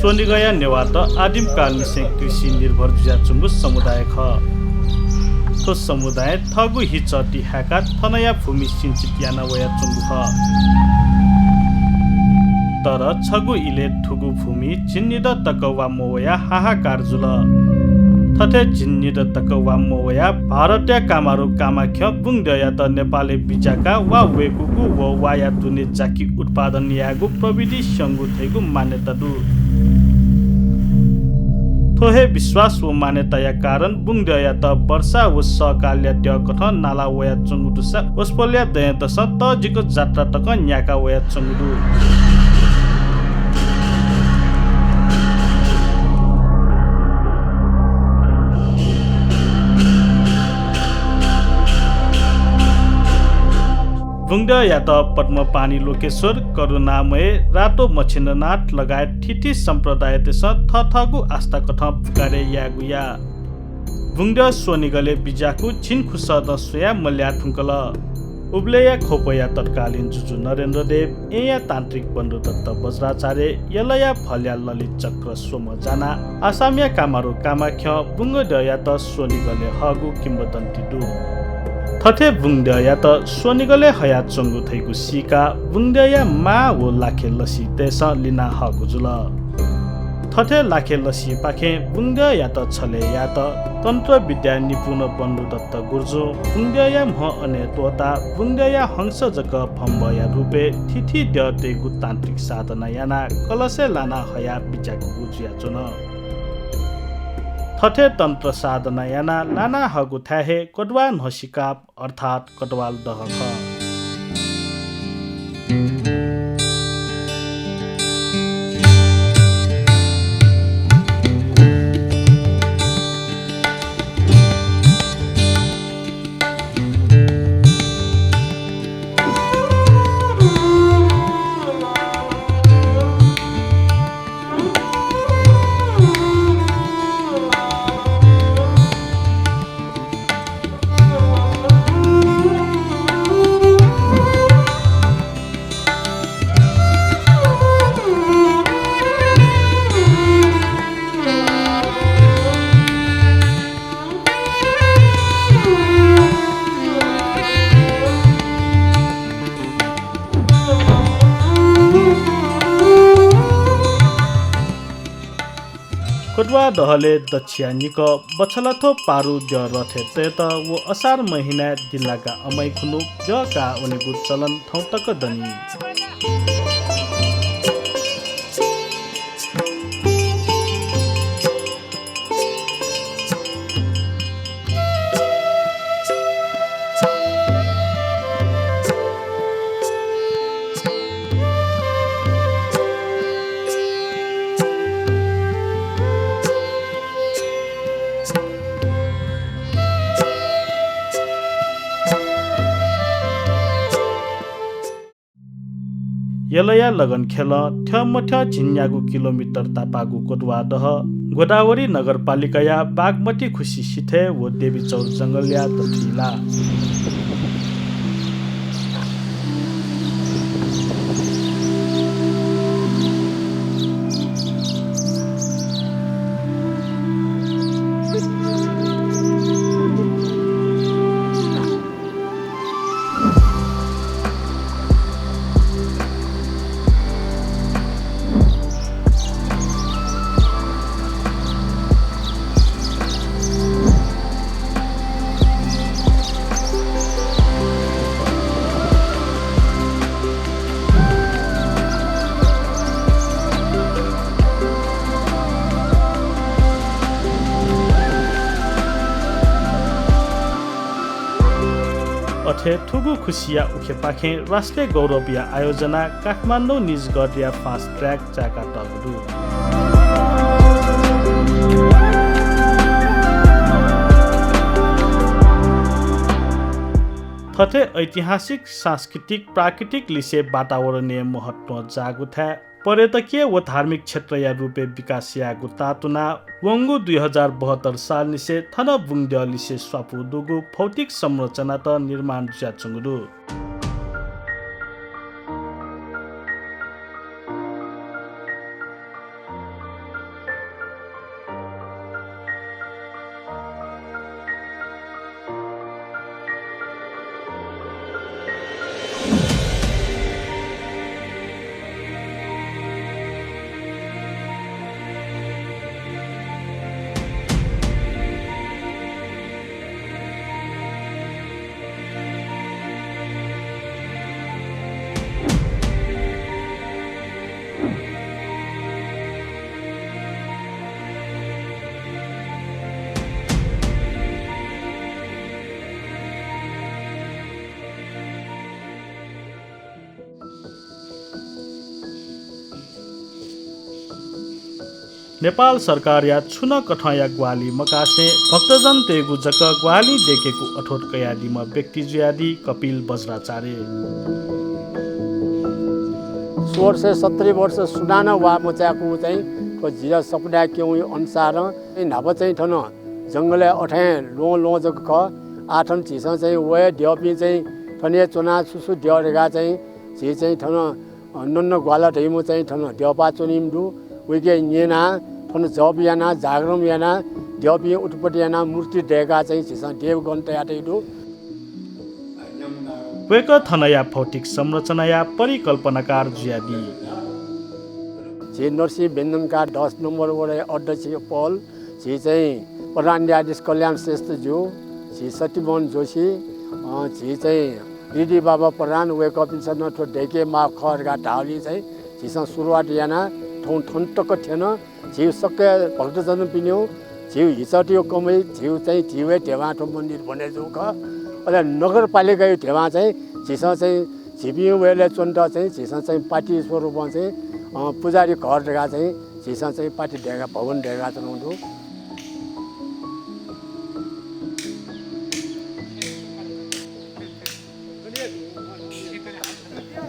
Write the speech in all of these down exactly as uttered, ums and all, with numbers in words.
स्वनिगःया नेवाःत आदिमकालनिसें कृषि निर्भर जुयाच्वंगु समुदाय खः। थ्व समुदायं थःगु हिचःति हाय्काः थनया भूमि सिंचित याना वयाच्वंगु खः। तर छगू इलय् थुगु भूमि झिंनिदँ तक वा मवयाः हाहाकार जुल। थथे झिंनिदँ तक वा मवयाः भारतया कामारु कामाख्यं बुंगद्यःयात नेपालय् बिज्याकाः वा वय्कूगु व वाया दुने जाकि उत्पादन यायेगु प्रविधि स्यंगु धइगु मान्यता दु। थ्व हे विश्वास व मान्यताया कारण बुंगद्यःयात वर्षा व शकालया द्यःकथं नाला वयाच्वंगु दुसा वसपोलया दँय्दसं तःजिक जात्रा तकं न्याका वयाच्वंगु दु। बुंगद्यःयात पद्मपाणि लोकेश्वर, करुणामय, रातो मच्छिन्द्रनाथ लगायत थीथी सम्प्रदायतय्सं थःथःगु आस्थाकथं पुकारे यायेगु याः। बुंगद्यः स्वनिगलय् बिज्याःगु झिंखुसदँ स्वयाः मल्याः धुंकल। उबलय्या ख्वपया तत्कालीन जुजु नरेन्द्रदेव, येँया तान्त्रिक बन्धुदत्त वज्राचार्य, यलया भलया ललित चक्र स्वम्ह जानाः आसामया कामारु कामाख्यं बुंगद्यःयात स्वनिगलय् हःगु किंवदन्ती दु। थथे बुंगद्यःयात स्वनिगलय् हयाच्वंगु धइगु सीकाः बुंगद्यःया मां व लाखे लसितय्सं लिना हःगु जुल। थथे लाखे लसिपाखें बुंगद्यःयात छलय् यायेत तन्त्र विद्याय् निपुण बन्धुदत्त गुरुजुं बुंगद्यःया म्ह अनय् त्वःताः बुंगद्यःया हंस जक भम्बःया रूपय् थीथी द्यःतय्गु तान्त्रिक साधना यानाः कलशय् लाना हया बिज्याकूगु जुयाच्वन। थथे तन्त्र साधना यानाः लाना हःगु थाय् हे कदुवा न्हसिकाप अर्थात् कटवाल दह खः। कटुवा दहलय् दच्छिया निकः बछलाथ्व पारु द्यः रथय् तयेत व असार महिनाय् दिल्लागा अमाइ खुन्हु द्यः काः वनेगु चलन थौं तक दनि। यलया लगनखेलं थ्यंमथ्यं झिंन्यागू किलोमिटर तापाःगु कटुवा दह गोदावरी नगरपालिकाया बागमती खुसि सिथय् व देवीचौर जंगलया दथुइ लाः। थुगु खुसिया उखेपाखें राष्ट्रिय गौरवया आयोजना काठमाडौं निजगढया fast track चाय्‌कातःगु दु। थथे ऐतिहासिक, सांस्कृतिक, प्राकृतिक लिसे वातावरणीय महत्वं जाःगु थाय् पर्यटकीय व धार्मिक क्षेत्रया रूपय् विकास यायेगु तातुनाः वंगु दुई हजार बहत्तर सालनिसें थन बुंगद्यः लिसे स्वापू दुगु भौतिक संरचनात निर्माण जुयाच्वंगु दु। नेपाल सरकारया छुं नं कथंया ग्वाहालि मकासें भक्तजनतय्‌गु जक ग्वाहालि दय्‌केगु अठोट कयादीम्ह व्यक्ति जुयादी कपिल बज्राचार्य। सोह्र सय सत्तरी वर्ष सुनानं वा मचाय्‌कूगु चाहिँ थ्व जिया सपनाया क्यंगु अनुसारं न्हापा चाहिँ थन जंगलय् अथें ल्वहं ल्वहं जक खः। आः थन झीसं चाहिँ वये द्यःपिं चाहिँ थन हे च्वनाः छु छु द्यः धकाः चाहिँ झी चाहिँ थन, अ, नन्न ग्वाला धइम्ह चाहिँ थन द्यःपाः च्वनीम्ह दु। वय्‌के न्यनाः थन जप यानाः जागरण यानाः द्यःपिं उत्पत्ति यानाः मूर्ति दय्‌काः चाहिँ झीसं देवगण तयातइ दु। वय्‌कः थनया भौतिक संरचनाया परिकल्पनाकार जुयादी। झी नरसिंह व्यञ्जनकार दस नम्बर वडाया अध्यक्ष पहल झी चाहिँ प्रधान न्यायाधीश कल्याण श्रेष्ठ ज्यू, झी शक्तिमोहन जोशी, अ, झी चाहिँ रिडी बाबा प्रधान, वय्‌कःपिन्सं नं थ्व दय्‌के माःगु खः धकाः धाःगुलिं चाहिँ झीसं सुरुवात यानाः थौं थन तक थ्यन। झीगु सकल भक्तजनपिनिगु, झीगु हिचःतय्‌गु कमय् झीगु चाहिँ झीगु हे ध्यबां थ्व मन्दिर बने जूगु खः। अले नगरपालिकाया ध्यबां चाहिँ झीसं चाहिँ झीपिं वय्‌कःया च्वनेत चाहिँ झीसं चाहिँ पाटी स्वरूपं चाहिँ, अ, पुजारी घर धकाः चाहिँ झीसं चाहिँ पाटी दय्‌काः भवन दय्‌काच्वनागु दु।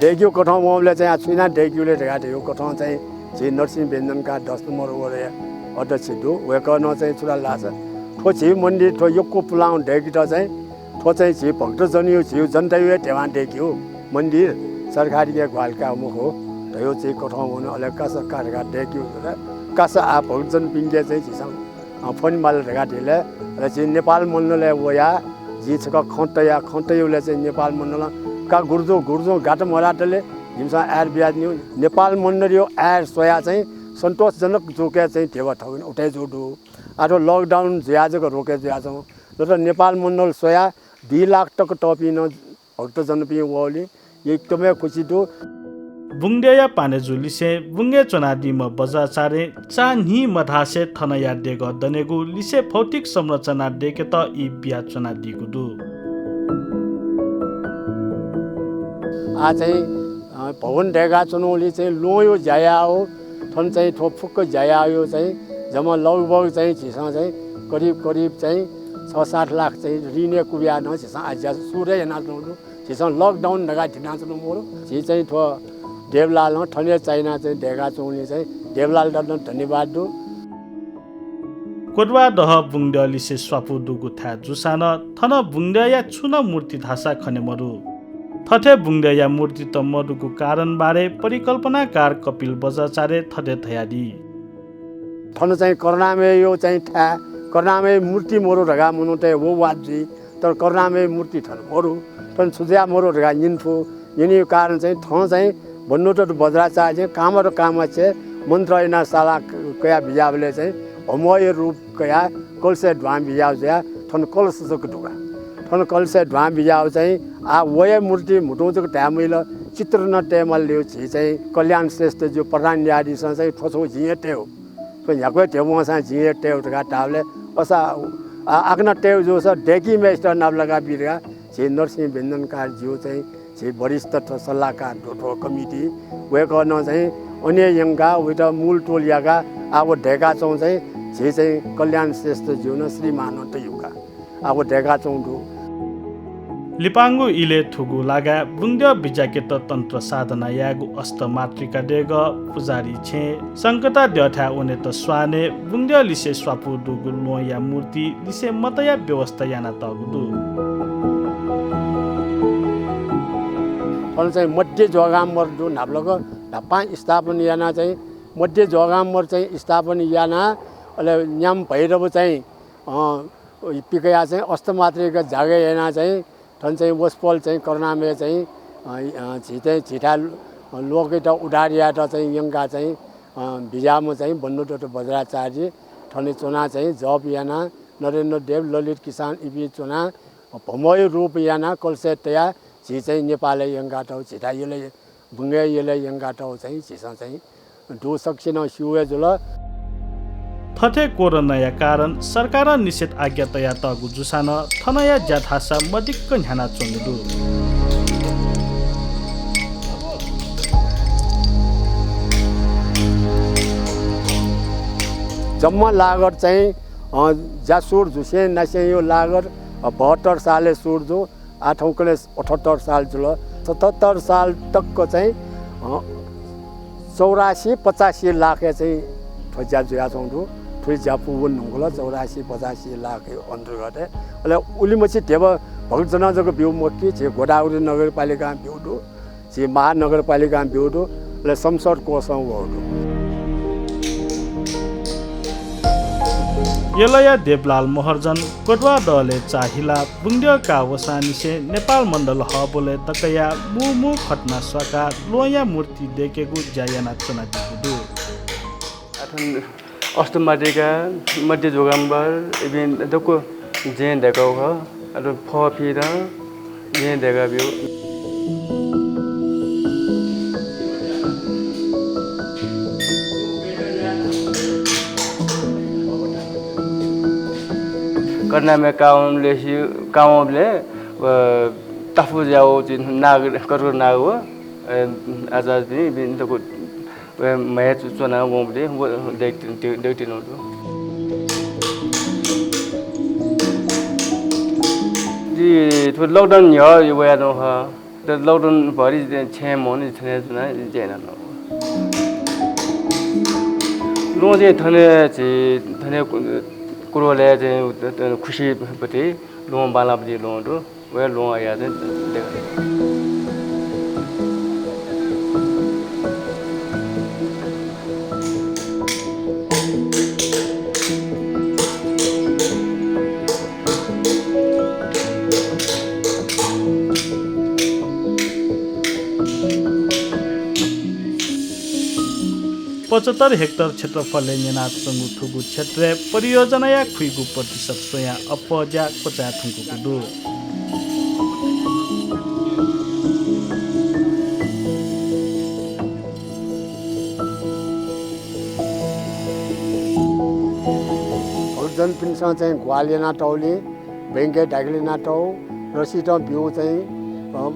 दय्‌केगु कथं वंबलय् चाहिँ आः छु यानाः दय्‌केगु ले धकाः धयागु कथं चाहिँ झी नरसिंह व्यञ्जनकार दस नम्बर वडाया अध्यक्ष दु। वय्‌कलं चाहिँ छु धाल धाःसा थ्व झी मन्दिर थ्व यक्व पुलांगु दय्‌केत चाहिँ थ्व चाहिँ झी भक्तजनया, झीगु जनताया हे ध्यबां दय्‌केगु मन्दिर, सरकारया ग्वाहालि काः मखु धयागु चाहिँ कथं वन। अले कासा का धकाः दय्‌केगु जुल। कासा आः भक्तजनपिन्के चाहिँ झीसं, अ, फ्वने माल धकाः धाल। अले झी नेपाल मण्डलय् वयाः जिं छकः खँ तया, खँ तयाबलय् चाहिँ नेपाल मण्डलं का गुरुजु, गुरुजुं गात मधातले जिमिसं आय् बियादीगु। नेपाल मण्डलया आय् स्वयाः चाहिँ सन्तोषजनक जूके चाहिँ ध्यबा थःगु उतय् जूगु दु। आः थ्व lockdown जुयाः जक रोके जुयाच्वं। नत्र नेपाल मण्डल स्वयाः दुई लाख तक तःपिं नं भक्तजनपिं वःगुलिं एकदमै खुसी दु। बुंगद्यःया पानेजु लिसें बुंगय् च्वनादीम्ह बज्राचार्यं चान्हि मधासे थनया देगः दनेगु लिसे भौतिक संरचना दय्‌केत ई बियाच्वनादीगु दु। आः चाहिँ, अ, भवन दय्‌काच्वनागुलिं चाहिँ ल्वहंया ज्या याःगु, थन चाहिँ थ्व फुक्क ज्या याःगु चाहिँ जम्मा लगभग चाहिँ झीसं चाहिँ करिब करिब चाहिँ छ सात लाख चाहिँ ऋणय् कुबिया नं झीसं आः ज्या सुरु हे यानाच्वनागु दु। झीसं lockdown धकाः धिनाच्वनागु मखु। झी चाहिँ थ्व देवलालं थन हे चाहिना चाहिँ दय्‌काच्वंगुलिं चाहिँ देवलालत नं धन्यवाद दु। कोद्वादह बुंगद्यः लिसे स्वापू दुगु थाय् जूसां नं थन बुंगद्यःया छुं नं मूर्ति धाःसा खने मदु। थथे बुंगद्यःया मूर्तित मदुगु कारण बारे परिकल्पनाकार कपिल बज्राचार्यं थथे धयादी। थन चाहिँ करुणामयया चाहिँ थाय्, करुणामय मूर्ति मदु धकाः मनूतय् व वाद जुइ। तर करुणामय मूर्ति थन मदु। थन छु जुयाः मदु धकाः न्यने फु। न्यनेगु कारण चाहिँ थन चाहिँ बन्धुदत्त बज्राचार्यं कामद कामाक्षी मन्त्र यानाः साला क-, कयाः बिज्याःबलय् चाहिँ भमया रूप कयाः कलशय् ध्वां बिज्याःगु जुयाः थन कलश जक दु का। थन कलशय् ध्वां बिज्याःगु चाहिँ आः वया मूर्ति म्हुतुं जक धाये मजिल, चित्र नं तये माल धयागु झी चाहिँ कल्याण श्रेष्ठ ज्यू प्रधान न्यायाधीशं चाहिँ थ्व छगू जिं हे तयेगु। थ्व न्ह्याक्व हे ध्यबा वंसां जिं हे तयेगु धकाः धाःबलय् असा, आ, आः नं तयेगु जूसा दय्‌कीम्हय्‌सित नापलाका बी धकाः झी नरसिंह व्यञ्जनकार ज्यू चाहिँ झी वरिष्ठ थ्व सल्लाहकार दु थ्व कमिटी। वय्कलं चाहिँ अन हे यंकाः वइत मूल तोल याकाः आः व दय्काच्वंगु चाहिँ झी चाहिँ कल्याण श्रेष्ठ ज्यू नं श्रीमानं तयू का। आः व दय्काच्वंगु दु। लिपांगु इलय् थुगु लागाय् बुंद्यः बिज्याकेत तन्त्र साधना यायेगु अष्टमातृका देगः, पुजारी छेँ, संकता द्यःथाय् वनेत स्वानय् बुंद्यः लिसे स्वापू दुगु ल्वहंया मूर्ति लिसे मतयाः व्यवस्था यानातःगु दु। थन चाहिँ मध्य जोगाम्बर दु, न्हापालाक न्हापां स्थापना यानाः चाहिँ मध्य जोगाम्बर चाहिँ स्थापना यानाः अले न्याम्ह भैरव चाहिँ, अ, पिकयाः चाहिँ अष्टमातृका जागय् यानाः चाहिँ थन चाहिँ वसपोल चाहिँ करुणामय चाहिँ, अ, अ, झी चाहिँ झीथाय् लोकयात उद्धार यायेत चाहिँ यंकाः चाहिँ, अ, बिज्याःम्ह चाहिँ बन्धुदत्त वज्राचार्य थन च्वनाः चाहिँ जप यानाः नरेन्द्र देव, ललित किसान इपिं च्वनाः भमोय रूप यानाः कलशय् तयाः झी चाहिँ नेपालय् यंकातःगु, झीथाय् यल, बुंगय् यलय् यंकातःगु चाहिँ झीसं चाहिँ दु, सकसिनं स्यू हे जुल। थथे कोरोनाया कारण सरकारं निषेध आज्ञा तयातःगु जूसां नं थनया ज्याथासा मदिक्क न्ह्यानाच्वंगु दु। जम्मा लागर चाहिँ, अ, ज्या सुरु जुसें नासेंया लागर, अ, बहत्तर सालय् सुरु जू। आः थौंकन्हय् अठहत्तर साल जुल। सतहत्तर साल तक चाहिँ, अ, चौरासी पचासी लाखया चाहिँ थ्व ज्या जुयाच्वंगु दु। थुलि ज्या पूवन धुंकल, चौरासी पचासी लाखया अन्तर्गत। अले उलिमछि ध्यबा भक्तजनं जक ब्यू मखु कि, झी गोदावरी नगरपालिकां ब्यू दु, झी महानगरपालिकां ब्यू दु, अले संसद कोषं वःगु दु। यलया देवलाल महर्जन कटुवा दलय् चाःहिलाः बुंद्यः काः वसांनिसें नेपाल मण्डल हःबलय् तकया मू मू खतना स्वाकाः ल्वहंया मूर्ति दय्केगु ज्या यानाच्वनादीगु दु। अथन अष्टमातृका, मध्य जोगाम्बर, इपिं दक्व जँय् दय्कागु खः। अले फः फिदँ जँय् दय्काब्यू। करुणामय काः वंबलय्, काः वंबलय्, अ, ताफु ज्या वःगु नाग, कतुका नाग व, अ, आचार्यपिं, इपिं दक्व व म्हय् च्वना वंबलय् व दय्क-, दय्क-, दय्कातःगु दु। जि थ्व lockdown न्ह्यः वयाच्वंगु खः। तर lockdown भरि छेँय् मवं नि, थन हे च्वनाः ज्या यानाच्वनागु। ल्वहं चाहिँ थन हे झी, थन हे कु-, कुरोलय् चाहिँ खुसिपति ल्वहं बांलापति ल्वहं दु। वया ल्वहं हयाः चाहिँ दय्कातःगु। पचहत्तर हेक्टर क्षेत्रफलय् न्यनाच्वंगु थुगु क्षेत्रय् परियोजनाया खुइगू प्रतिशत स्वयाः अप्वः ज्या क्वचाय् थुंकूगु दु। भक्तजनपिन्सं चाहिँ ग्वाहालि यानातःगुलिं बैंकय् दाखिल यानातःगु रसिदं ब्यूगु चाहिँ, अ,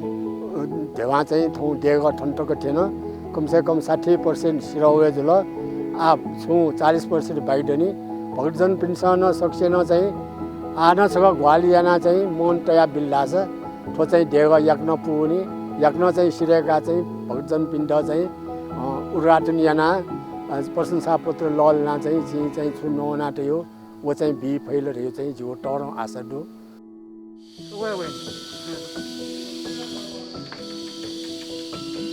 ध्यबां चाहिँ थौं देगः थन तक थ्यन। कम से कम साठी percent सिधः वये जुल। आः छुं चालिस percent बाकी दनि। भक्तजनपिन्सं नं सकसिनं चाहिँ आः नं छकः ग्वाहालि यानाः चाहिँ मन तयाबिल धाःसा थ्व चाहिँ देगः याकनं पूवनी, याकनं चाहिँ सिधय्काः चाहिँ भक्तजनपिन्त चाहिँ, अ, उद्घाटन यानाः, अ, प्रशंसापत्र लःल्हानाः चाहिँ जिं चाहिँ छु नवानातयागु व चाहिँ बी फइ ला धयागु चाहिँ जिगु तःधं आशा दु।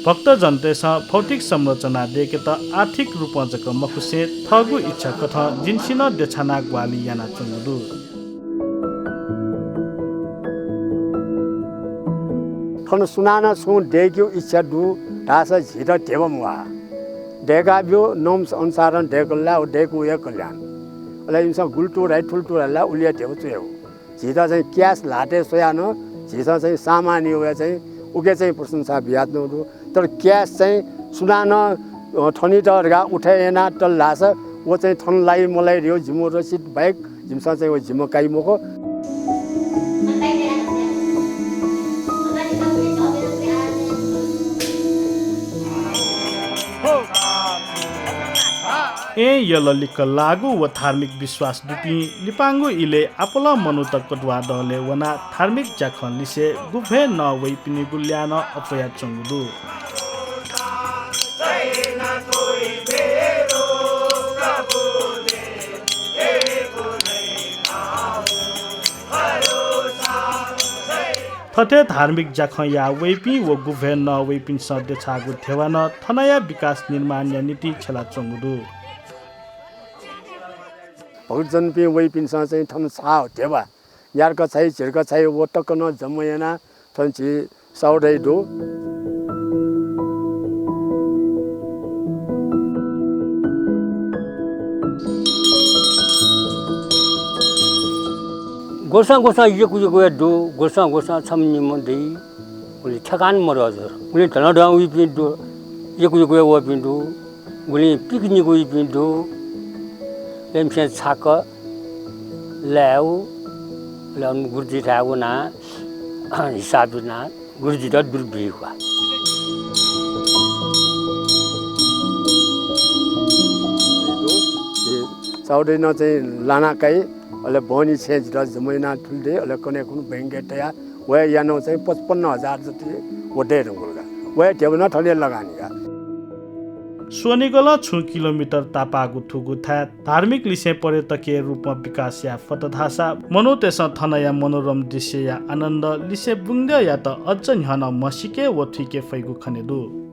भक्तजनतय्सं भौतिक संरचना दय्केत आर्थिक रूपं जक मखुसें थःगु इच्छा कथं जिमिसं नं देछानाः ग्वाहालि यानाच्वंगु दु। थन सुनानं छुं दय्केगु इच्छा दु धाःसा झीत ध्यबा म्वाः। दय्काब्यु, नम्स अनुसारं दय्कल ला, व दय्कूगु हे कल्याण। अले इमिसं गुलि तुं धाइ, थुलि तुं धाइ ला, उलि हे ध्यबा च्वयागु। झीत चाहिँ cash ल्हातय् स्वयाः नं झीसं चाहिँ सामान्य वया चाहिँ उके चाहिँ प्रशंसा बियाच्वंगु दु। तर cash चाहिँ सुनानं, अ, थनित धकाः उठे यानाः तल धाःसा व चाहिँ थन लाइ मलाइ धयागु जिमिगु रसिद बाहेक जिमिसं चाहिँ व जिम्मा काइ मखु। अय् यल लिक्क लाःगु व धार्मिक विश्वास दुपिं लिपांगु इलय् आपालं मनूत कटुवाः दहलय् वनाः धार्मिक ज्याखँ लिसे गुभ्वय् नः वइपिनिगु ल्याः नं अप्वयाच्वंगु दु। थथे धार्मिक ज्याखँ याः वइपिं व गुभ्वय् नः वइपिन्सं देछाःगु ध्यबा नं थनया विकास निर्माणया निंतिं छ्यलाच्वंगु दु। भक्तजनपिं वइपिन्सं चाहिँ थन छाः ध्यबा, न्यार्क छाइ, झिर्क छाइ, व तक नं जम्मा यानाः थन झी साउदय् दु। ग्वसां ग्वसां यक्व यक्व हे दु, ग्वसां ग्वसां छम्ह निम्ह दइ। उलि ठेकान मदु हजुर। उलि धनदं वइपिं दु, यक्व यक्व हे वःपिं दु। गुलिं पिकनिक वइपिं दु। लय्‌म्हस्यां छाक लायेगु, अले अन गुरुजीथाय् वनाः हिसाब यानाः गुरुजीत दुरु बीगु का। साउदय् नं चाहिँ लाना काइ, अले बहनी छेँ जितः जम्मा यानाः थुलि दइ, अले कन्हय् खुन्हु बैंकय् तयाः वया यानाः चाहिँ पचपन्न हजार जति व दये धुंकल का। वया ध्यबा नं थन हे लगानी का। स्वनिगलं छुं किलोमिटर तापाःगु थुगु थाय् धार्मिक लिसें पर्यटकीय रूपं विकास याये फत धाःसा मनूतय्‌सं थनया मनोरम दृश्यया आनन्द लिसे बुंगद्यःयात अझ न्ह्यःनं म्हसीके व थुइके फइगु खने दु।